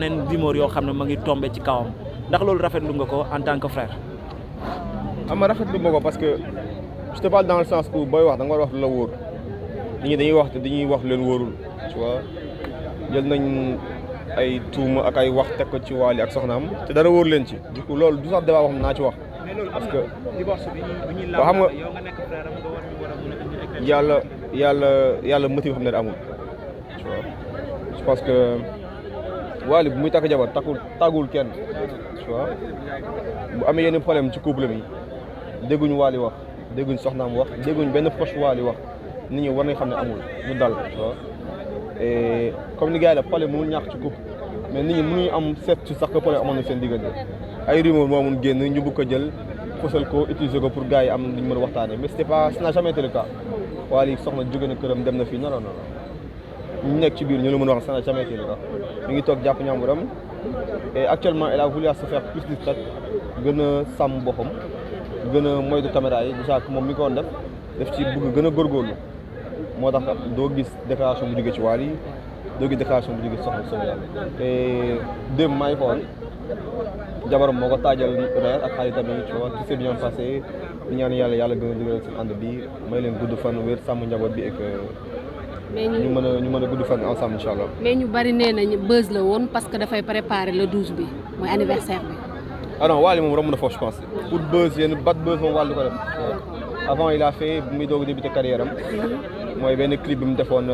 yeneen rumeur yoo xam ne ma ngi tombé ci kawam ndax loolu rafetlu nga ko en tant que frère. ma rafetlu ma ko parce que je te parle dans le sens où booy wax da nga war a wax lu la wóor nit ñi dañuy wax te dañuy wax leen wóorul tu vois jël nañ ay tuuma ak ay wax teg ko ci Wally ak soxnaam te dara wóor leen ci du coup loolu du sax débat wax naa ci wax parce que waaw xam nga yàlla motif xam ne amul tu vois je pense que Wally bu muy takk jabar tàggul kenn tu vois bu amee yenn problème ci couple mi dégguñu Wally wax dégguñ soxnaam wax dégguñ benn proche Wally wax nit ñi war nañ xam ne amul du dal tu vois et comme ni gars yi la problème mënul ñàkk ci couple mais nit ñi mënuñu am seet ci sax que problème amoon na seen diggante ay rumeur moo mun génn ñu bëgg ko jël fësal ko utiliser ko pour gars yi am lu ñu mën a waxtaanee mais c'était pas ça n'a jamais été le cas Wally soxna jóge na këram dem na fii non non non ñu nekk ci biir ñu la mën a wax ça n'a jamais été le cas mi ngi toog jàpp ñàmburam et actuellement elle a voulu se faire plus discrète gën a sàmm boppam gën a moytu caméra yi déjà que moom mi ko woon def ci bëgg gën a góorgóorlu moo tax doo gis déclaration bu jóge ci Wally doo gis déclaration bu jóge ci soxna Sow yàlla te démb maa ngi fa woon jabaram moo ko taajal reer ak xaritam yi tu vois tout s'est bien passé di ñaan yàlla gën a dëgëral seen ànd bi may leen gudd fan wér sàmm njaboot bi et que ñu mën a gudd fan ensemble incha allah. mais ñu bari nee nañ buzz la woon parce que dafay préparer le 12 bi mooy anniversaire bi. ah non Wally moom romb na foofu je pense pour buzz yenn bad buzz moom Wally du ko def avant il a fait bu muy doog a débuté carrière am mooy benn clip bi mu defoon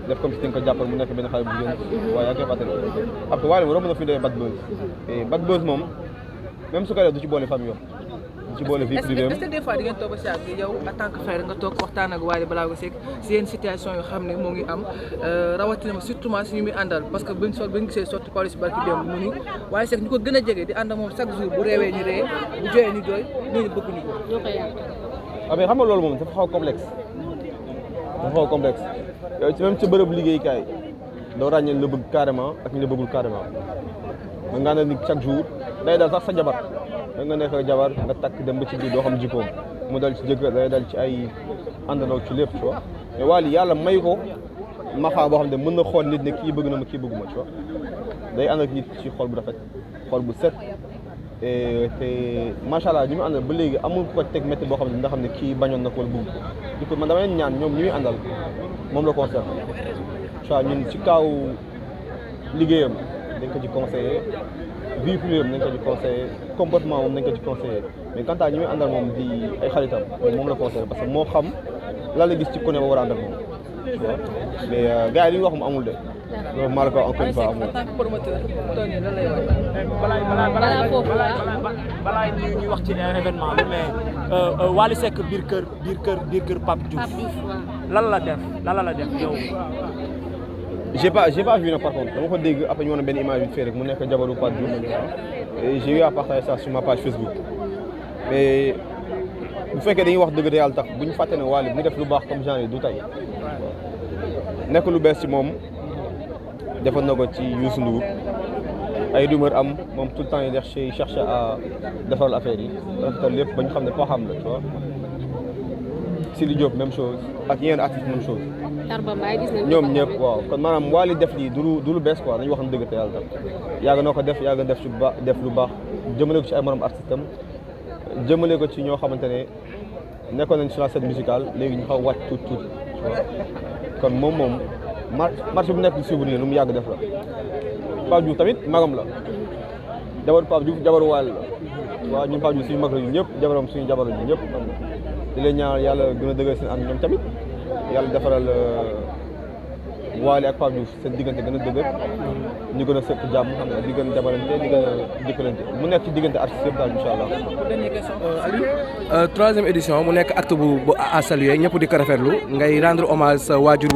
def comme si dañ ko jàppal mu nekk benn xale bu jigéen waaye yaa ngi koy fàttali après Wally moom romb na fi ñu bad buzz et bad buzz moom même su ko def du ci boole famille du ci boole vie privée est-ce que des fois di ngeen toog ba si àgg yow en tant que frère nga toog waxtaan ak Wally Ballago Seck si yenn situation yoo xam ne moo ngi am rawatina surtout si ñu muy àndal parce que buñ gisee sotti Pawlish barki démb mu ni Wally Seck ñu ko gën a jege di ànd ak moom chaque jour bu réewee ñu ree bu jooyee ñu jooy ñooñu bëgguñu ko. ñoo koy yàq. ah mais xam nga loolu moom dafa xaw complexe yow ci même ci bërëb liggéeykaay doo ràññee la bëgg carrément ak ñu la bëggul carrément da nga ne ni chaque jour day dal sax sa jabar da nga nekk jabar nga takk dem ba ci biir doo xam jikkoom mu dal ci jëkkër day dal ci ay àndandoo ci lépp tu vois mais Wally yàlla may ko maxaa boo xam ne mën na xool nit ne kii bëgg na ma kii bëgguma tu vois day ànd ak nit ci xol bu rafet xol bu set te macha allah ñi mu àndal ba léegi amul ko teg métti boo xam ne nga xam ne kii bañoon na ko wala bëgg ko di ko man dama leen ñaan ñoom ñi muy àndal moom la concerné tu vois ñun ci kaw liggéeyam dañ ko ci conseillé vie privée am nañ ko ci conseillé comportement moom nañ ko ci conseillé mais quant à ñi muy àndal moom di ay xaritam moom la conseillé parce que moo xam lan la gis ci ku ne ba war a ànd ak moom tu vois mais gars yi li ñu wax mu amul de loolu maa la ko encore une fois amul. en tant que promoteur Tony lan lay wax. balaa ñuy wax ci événement bi mais Wally Seck biir kër Pape Diouf lan la def yow. j'ai pas vu nag par contre dama ko dégg après ñu wane benn image bi fii rek mu nekk jabaru Pape Diouf et j'ai eu à partager ça sur ma page Facebook mais bu fekkee dañuy wax dëgg de yàlla tax bu ñu fàtte ne Wally bu ñu def lu baax comme genre yi du tey nekk lu bees ci moom defoon na ko ci Youssou Ndour ay rumeur am moom tout le temps yi def ci chercher à defaral affaire yi rafetal lépp ba ñu xam ne foo xam la tu vois Sidi Diop même chose ak yeneen artistes même chose ñoom ñëpp waaw kon maanaam Wally def lii du lu bees quoi dañu wax ne dëgg te yàlla tam yàgg na ko def yàgg def ci def lu baax jëmale ko ci ay morom artistes am jëmale ko ci ñoo xamante ne nekkoon nañ sur la scène musicale léegi ñu xaw wàcc tuuti kon moom marché bu nekk di suivre lu mu yàgg def la Pape Diouf tamit magam la jabaru Pape Diouf jabaru Wally la waaw ñun Pape Diouf suñu mag la ñu ñëpp jabaram suñu jabar la ñu ñëpp di leen ñaanal yàlla gën a dëgër seen ànd ñoom tamit yàlla defaral Wally ak Pape Diouf seen diggante gën a dëgër ñu gën a sëpp jàmm xam ne di gën a jabalante di gën a jëkkalante mu nekk ci diggante artistes yëpp daal incha allah. dernière question. troisième édition mu nekk acte bu à saluer ñëpp di ko rafetlu ngay rendre hommage sa waajur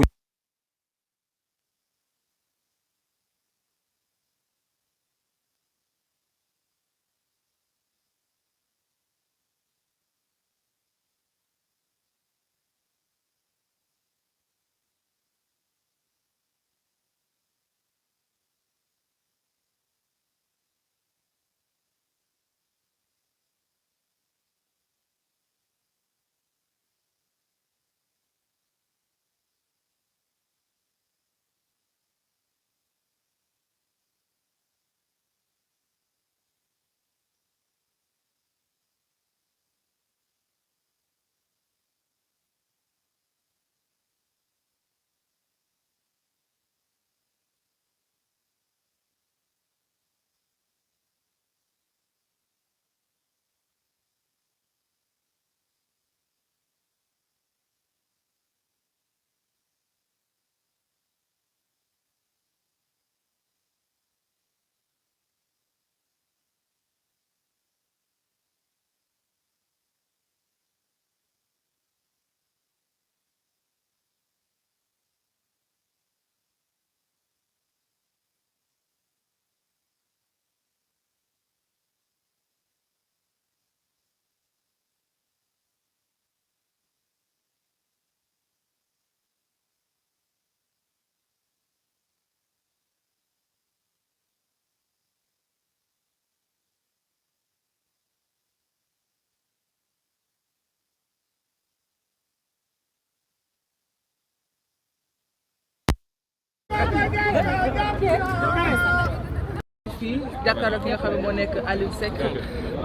fii jàkkaarloo ki nga xam ne moo nekk Aliou Seck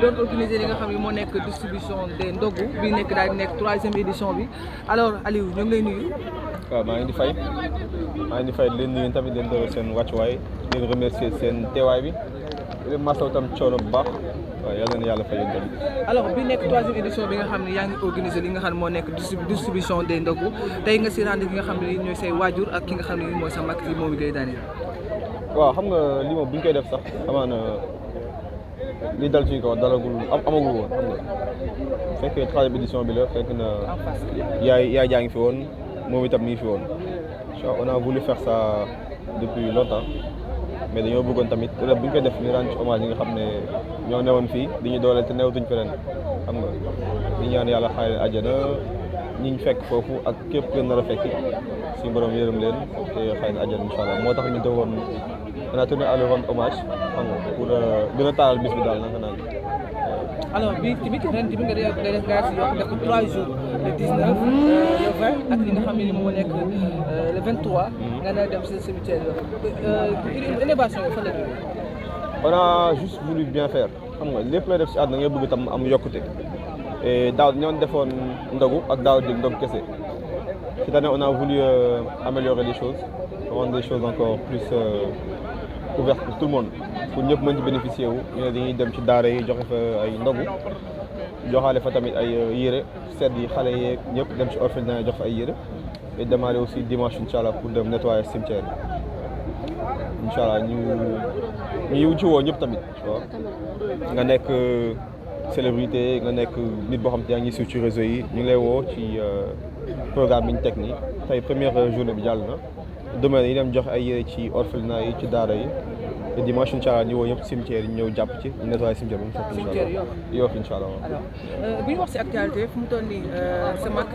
doon organiser li nga xam ne moo nekk distribution des ndogu bi nekk daal di nekk 3e édition bi alors Aliou ñu ngi lay nuyu. waaw maa ngi di fay di leen nuyu tamit leen doon seen wàccuwaay di leen remercier seen teewaay bi di leen masawu tam coono bu baax waaw yal na yàlla fay yéen tamit. alors bi nekk 3e édition bi nga xam ne yaa ngi organiser li nga xam ne moo nekk distribution des ndogu tey nga si rendre ki nga xam ne ñooy say waajur ak ki nga xam ne mooy sa mag yi moom ngay daaneel. waaw xam nga li moom bu ñu koy def sax amaana li dal suñu kaw dalagul amagul woon xam nga bu fekkee 3e édition bi la fekk na yaay jaa ngi fi woon moom itam mi ngi fi woon on a voulu faire ça depuis longtemps mais dañoo bëggoon tamit bu ñu koy def ñu rendre hommage yi nga xam ne ñoo newoon fii di ñu dooleel te newatuñ feneen xam nga di ñaan yàlla xaare leen àjjana ñi ñu fekk foofu ak képp ku leen nar a fekki suñu borom yërëm leen te xëy na àjjana incha allah moo tax ñu doon on a tenu à leur rendre hommage xam nga pour gën a taaral bis bi daal naka naan. alors bi tamit ren bi nga def gars yi yokk def ko 3 jours le 19 le 20 ak li nga xam ne moo nekk le 23. nga ne dem si cimetière yi élévation yi fan la jógee. on a juste voulu bien faire xam nga lépp lay def si àdduna ngay bëgg tam am yokkute et daaw ñoo defoon ndogu ak daaw di ndogu kese cette année on a voulu améliorer les choses rendre des choses encore plus ouvertes pour tout le monde pour ñëpp mën ci bénéficier wu ñu ne dañuy dem ci daara yi joxe fa ay ndogu joxaale fa tamit ay yére sedd yi xale yeeg ñëpp dem ci orphelinat jox fa ay yére et démarrer aussi dimanche incha allah pour dem nettoyer cimetière yi incha allah ñu ci woo ñëpp tamit nga nekk célébrité nga nekk nit boo xam te yaa ngi suivre ci réseau yi ñu ngi lay woo ci programme bi ñu teg nii tey première journée bi jàll na demain yi dem joxe ay yére ci orphelinat yi ci daara yi te dimanche incha allah ñu woo ñëpp cimetière yi ñëw jàpp ci nettoyer cimetière bi mu fekk incha allah Yoff incha allah. alors bi ñu wax si actualité fu mu toll nii sa mag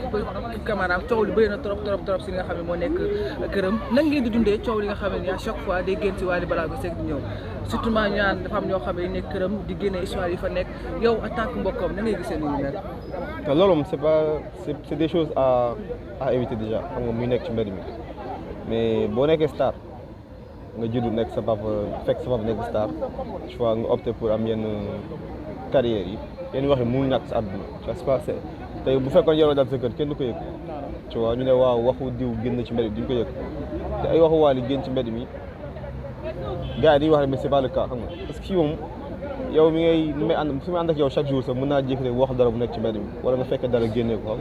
Camara coow li bëri na trop si nga xam ne moo nekk këram nan ngeen di dundee coow li nga xam ne à chaque fois day génn si Wally Ballago Seck di ñëw surtout maa ñu naan dafa am ñoo xam ne nekk këram di génne histoire yi fa nekk yow en tant que mbokkam na ngay gisee ni mu mel. te loolu moom c'est des choses à éviter déjà xam nga muy nekk ci mbedd mi mais boo nekkee star nga juddu nekk sa papa fekk sa papa nekk star tu vois nga opté pour am yenn carrière yi yenn wax yi mënul ñàkk sa àdduna c'est pas tey bu fekkoon yoroo daal sa kër kenn du ko yëg tu vois ñu ne waaw waxu diw génn ci mbedd mi duñ ko yëg te ay waxu Wally génn ci mbedd mi gars yi dañuy wax ne mais c'est pas le cas xam nga parce que kii moom yow mi may ànd fi may ànd ak yow chaque jour sax mën naa jékki rek wax dara bu nekk ci mbedd mi wala nga fekk dara génnee ko xam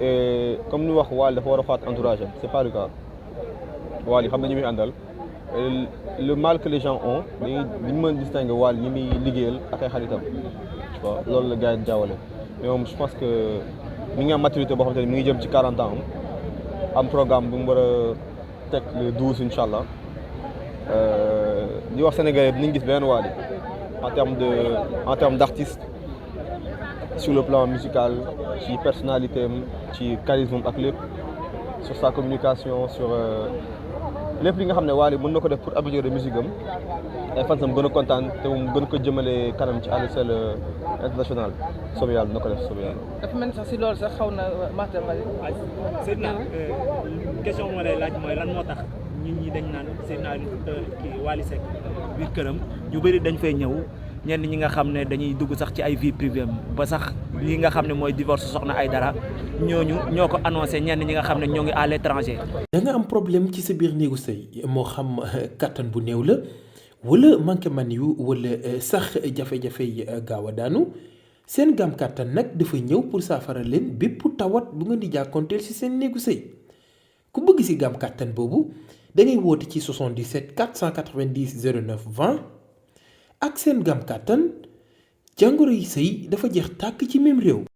et comme ni wax Wally dafa war a faat entourage am c'est pas le cas Wally xam na ñu muy àndal le mal que les gens ont dañuy mën a distinguer Wally ñi muy liggéeyal ak ay xaritam tu vois loolu la gars yi jaawale mais moom je pense que mi ngi am maturité boo xam te ne mi ngi jëm ci 40 ans am programme bu mu war a teg le 12 incha allah di wax Sénégalais bi nañ gis beneen Wally en terme d'artiste sur le plan musical ci personnalité am ci charisme ak lépp sur sa communication sur lépp li nga xam ne Wally mën na ko def pour améliorer musique am ay fansam gën a kontaan te mu gën ko jëmale kanam ci à l'échelle internationale soobee yàlla na ko def soobee yàlla. dafa mel ni sax si loolu sax xaw na Martin Mali. Seydina question moo lay laaj mooy lan moo tax nit ñi dañ naan Seydina kii Wally Seck biir këram ñu bëri dañ fay ñëw ñenn ñi nga xam ne dañuy dugg sax ci ay vie privée am ba sax li nga xam ne mooy divorce Soxna Aïdara ñoo ko annoncé ñenn ñi nga xam ne ñoo ngi à l'étranger. da nga am problème ci sa biir néegu sëy moo xam kattan bu néew la wala manqué man yu wala sax jafe-jafe yi gaaw a daanu seen gaam kattan nag dafa ñëw pour saafara leen bépp tawat bu nga di jàkkoonteel ci seen néegu sëy ku bëgg ci gaam kattan boobu da ngay woote ci 77 490 09 20 ak seen gaam kattan jàngoro yi sëy dafa jeex tàkk ci même réew.